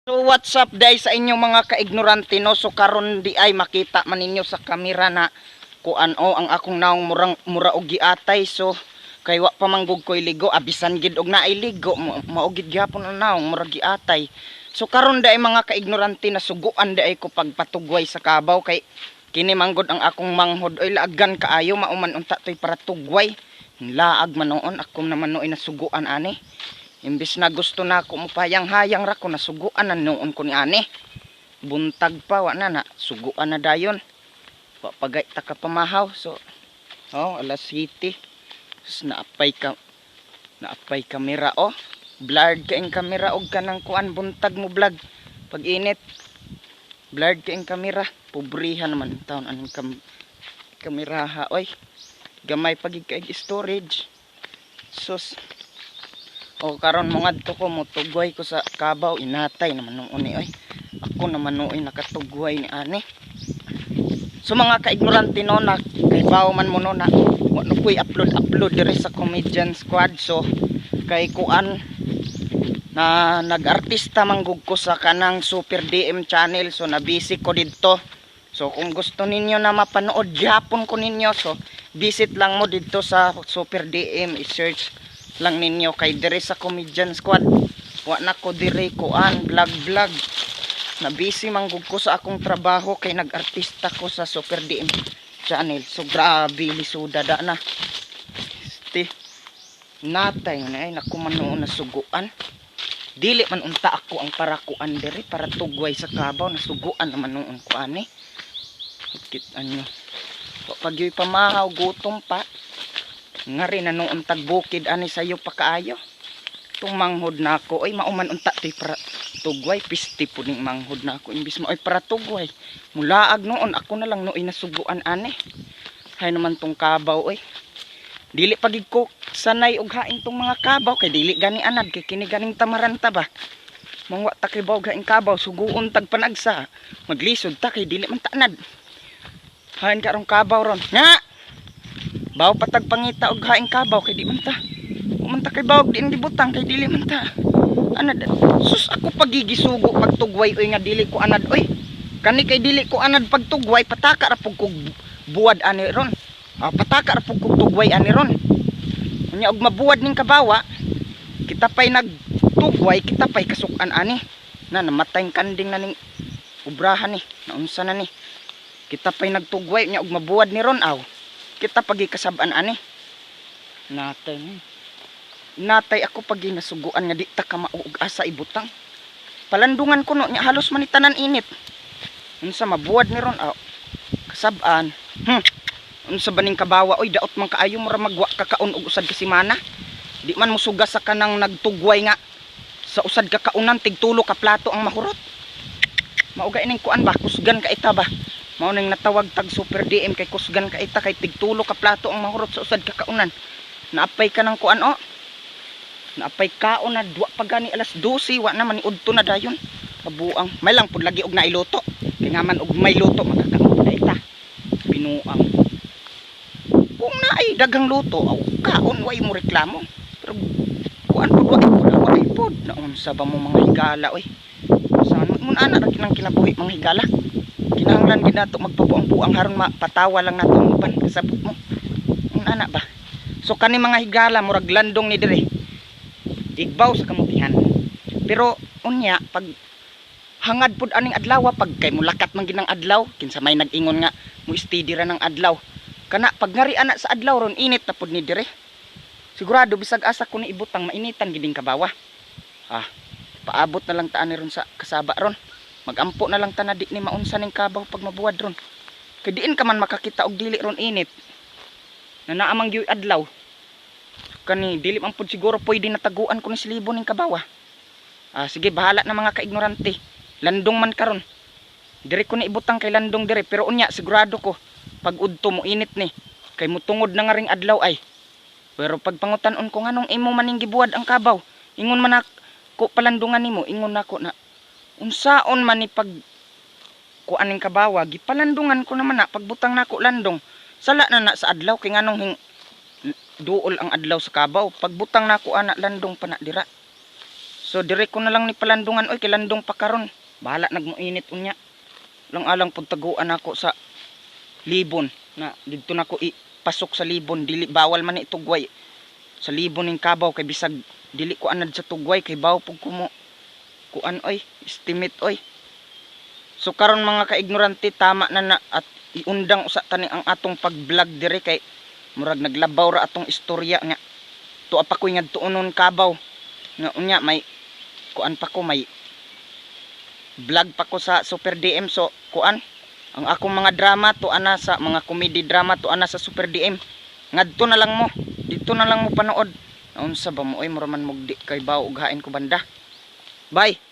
So what's up day sa inyong mga kaignorante, no? So karon di ay makita man ninyo sa kamera na kuan o ang akong naong murang mura og giatay. So kay wa pa manggug ko'y ligo, abisan gid og naay ligo, mao gid gihapon ang naong mura giatay. So karon day, mga kaignorante, na suguan di ay ko pagpatugway sa kabaw kay kini manggod ang akong manghod oy, laagan kaayo, mao man unta toy para tugway. Laag man noon ako naman nooy nasuguan ani. Imbis na gusto na ako mupayang-hayang ra ko, nasuguan na noon ko ni ani. Buntag pa wa na na suguan na dayon. Wa pagay ta ka pamahaw. So oh, alas 7. Sus, naapay kamera oh. Blurred ka ang kamera og kanang kuan, buntag mo vlog. Pag init, blurred ka ang kamera. Pobrihan naman taon anong kameraha oy. Gamay pagig kay storage. Sus. O karon mo ngadto ko, motugway ko sa kabaw, inatay naman nung uni oy. Ako naman nooy nakatugway ni ani. So mga kaignorante no, na kay bawo man mo no na wa no ko'y upload upload diri sa Comedian Squad. So kay kuan na nag-artista manggug ko sa kanang Super DM channel, so na busy ko didto. So kung gusto ninyo na mapanood gyapon ko ninyo, so visit lang mo didto sa Super DM, i-search lang ninyo kay diri sa Comedian Squad wa na ko diri kuan vlog vlog. Na busy manggug ko sa akong trabaho kay nag-artista ko sa Super DM channel. So grabe lisuda da na. Este natay na ay naku man noon nasuguan. Dili man unta ako ang parakuan diri para tugway sa kabaw, nasuguan naman noon ko ani. Kita nyo. Pag yo'y pamahaw, gutom pa. Ngari na noon tagbukid ani sayo pa kaayo. Tung manghod na ako oy, mauman unta to'y para tugway, pisti po ning manghod na ako imbis maoy para tugway. Mulaag noon ako na lang nooy nasuguan ani. Hay naman tong kabaw oy. Dili pagid ko sanay og hain tong mga kabaw kay dili gani anad kay kini ganing tamaranta ba. Mangwa ta kay baw haing kabaw, suguon tag panagsa. Maglisod ta kay dili man ta anad. Hain karong kabaw ron. Nga. Baw patag pangita og haing kabaw kay di man ta. Wa man ta kay baw di gibutang kay dili man ta anad. Sus, ako pagigisugo pagtugway oy nga dili ko anad oy. Kani kay dili ko anad pagtugway, pataka ra pug kog buwad ani ron. Ah, pataka ra pug kog tugway ani ron. Unya og mabuwad ning kabawa, kita pay nagtugway, kita pay kasukan ani. Na namatay ang kanding na ning ubrahan ni, naunsa na ni. Kita pay nagtugway nya og mabuwad ni ron aw. Kita pagi kasab-an ani. Natay ni. Natay ako pag nasuguan nga di ta ka mauog asa ibutang. Palandungan ko no nya halos man ni tanan init. Unsa mabuwad ni ron aw. Kasab-an. Unsa ba ning kabawa oy, daot man kaayo, mura magwa kakaon og usad ka semana. Di man mosuga sa kanang nagtugway nga sa usad ka kaunan tigtulo ka plato ang mahurot. Mao ga ining kuan ba, kusgan ka ita ba. Mao ning natawag tag Super DM kay kusgan ka ita kay tigtulo ka plato ang mahurot sa usad ka kaunan. Naapay ka ng kuan o. Naapay kaon na duwa pa gani alas 12, wa na man udto na dayon. Kabuang may lang pud lagi og nailuto. Kay nga man og may luto makakaon na ita. Binuang. Kung naay daghang luto, aw kaon way mo reklamo. Pero kuan pud, wa pud, wa pud. Naunsa ba mo, mga higala oy? Sa mun ana ra kinang kinabuhi, mga higala. Kinahanglan gid nato magpabuang-buang haron mapatawa lang nato ang uban, kasabot mo. Mun ana ba? So kani, mga higala, murag landong ni dire. Igbaw sa kamutihan. Pero unya pag hangad pud aning adlaw, pag kay mulakat man ginang adlaw, kinsa may nag-ingon nga mo steady ra ng adlaw. Kana pag ngari ana sa adlaw ron, init na pud ni dire. Sigurado bisag asa ko ni ibutang, mainitan giding kabawa. Ah, paabot na lang ta ani ron sa kasaba ron. Magampo na lang ta na di ni maunsa ning kabaw pag mabuwad ron. Kay diin ka man makakita og dili ron init. Na naamang gyud adlaw. Kani dili man pud siguro pwede nataguan ko ni silibo ning kabawa. Ah, sige, bahala na, mga kaignorante. Landong man karon. Dire ko ni ibutang kay landong dire, pero unya sigurado ko pag udto mo init ni kay mutungod na nga ring adlaw ay. Pero pag pangutan-on ko nganong imo maning gibuwad ang kabaw, ingon man ako palandungan nimo, ingon nako na unsaon man ni pag kuan ning kabawa, gipalandungan ko naman na pagbutang nako landong. Sala na na sa adlaw kay nganong duol ang adlaw sa kabaw. Pagbutang nako ana, landong pa na dira. So dire ko na lang ni palandungan, oy, kay landong pa karon. Bahala nagmuinit unya. Lang alang pagtaguan ako sa libon na didto na ko ipasok sa libon. Dili, bawal man ni tugway sa libon ning kabaw kay bisag dili ko anad sa tugway kay baw pug ko mo kuan, oy, estimate, oy. So karon, mga kaignorante, tama na na at iundang usa tani ang atong pag-vlog dire kay murag naglabaw ra atong istorya nga tuwa pa ko'y ngadtuonon kabaw nga unya may kuan pa ko, may vlog pa ko sa Super DM. So kuan, ang akong mga drama to ana sa mga comedy drama to ana sa Super DM. Ngadto na lang mo, dito na lang mo panood. Naunsa ba mo, oy? Mura man mugdi kay baw ug hain ko banda. Bye.